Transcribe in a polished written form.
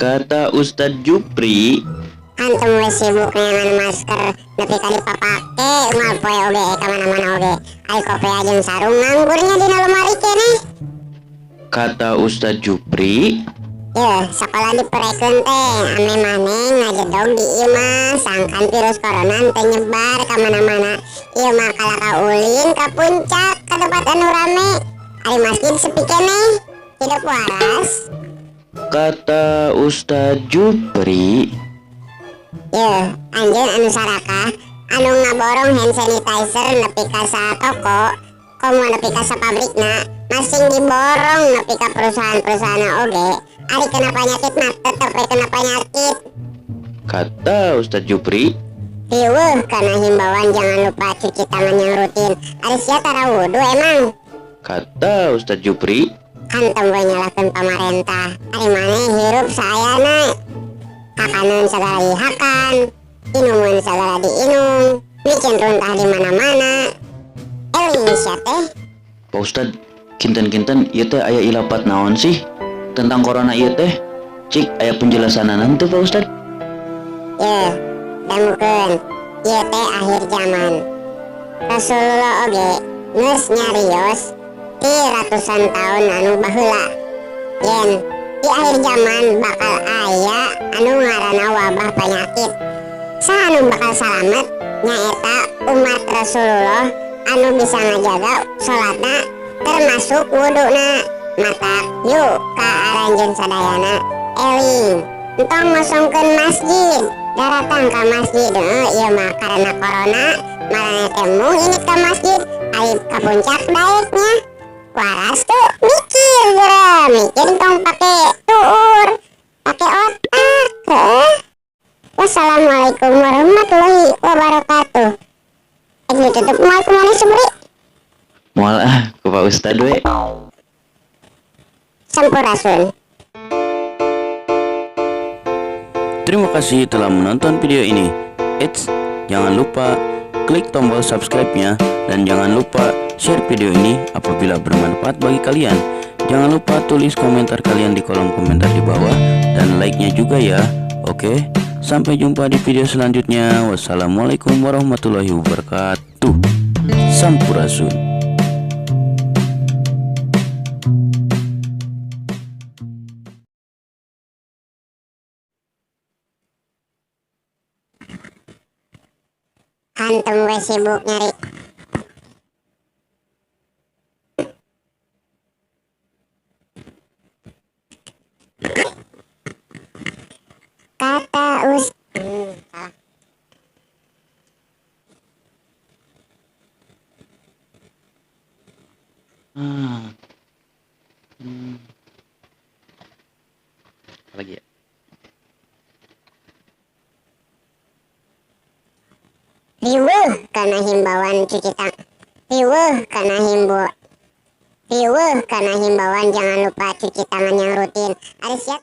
Kata Ustadz Jupri, Hantem we sibuk neangan masker nepi ka dipapake unggal poe oge ka mana-mana oge. Ari kopea jeung sarung nganggurnya dina lemari keneh. Kata Ustadz Jupri, Yeuh, sakola diperekeun teh ame maneh ngajedog di imah sangkan virus corona teu nyebar ka mana-mana. Ieu mah kalaka ulin ka puncak ka tempat anu rame. Ari masjid sepi keneh. Hidup waras. Kata Ustadz Jupri, Yeuh, anjeun anu sarakah anu ngaborong hand sanitizer nepi ka satoko komo nepi ka sapabrikna masing diborong nepi ka perusahaan-perusahaan oge. Ari kena penyakit mah tetep we kena penyakit. Kata Ustadz Jupri, Riweuh kana himbauan jangan lupa cuci tangan yang rutin. Ari sia tara wudu emang. Kata Ustadz Jupri, Hantem we nyalahkeun pamarentah. Ari maneh hirup saayana. Hakaneun sagala dihakan, inumeun sagala diinum, bikin runtah di mana-mana. Eling sia teh. Pak Ustadz, kinten-kinten ieu teh aya ilapat naon sih tentang corona ieu teh? Cik, aya penjelasanana teu, Pak Ustadz? Yeuh, dangukeun. Ieu teh akhir zaman. Rasulullah oge geus nyarios ti ratusan tahun anu baheula. Yen di akhir zaman bakal aya anu ngaranna wabah penyakit. Saha anu bakal salamet nyaeta umat Rasulullah anu bisa ngajaga salatna termasuk wuduna. Matak yuk ka aranjeun sadayana eling entong ngosongkeun masjid, daratang ka masjid. Heuh, ieu mah karena corona maraneh teh mung init ka masjid, ari ka puncak daeknya. Waras tuh mikir geura, mikir tong pake tuur, pake otak. Heuh. Wassalamualaikum warahmatullahi wabarakatuh. Ditutup moal kumaha Sobri? Moal ah, ku Pak Ustadz we. Sampurasun. Terima kasih telah menonton video ini. Eits, jangan lupa klik tombol subscribe-nya dan jangan lupa share video ini apabila bermanfaat bagi kalian. Jangan lupa tulis komentar kalian di kolom komentar di bawah dan like-nya juga ya. Oke, sampai jumpa di video selanjutnya. Wassalamualaikum warahmatullahi wabarakatuh. Sampurasun. Hantem we sibuk nyari. Kata us salah. Apa lagi ya? Riweuh kana himbauan cuci tangan. Riweuh kana himbo. Riweuh kana himbauan jangan lupa cuci tangan yang rutin. Ari sia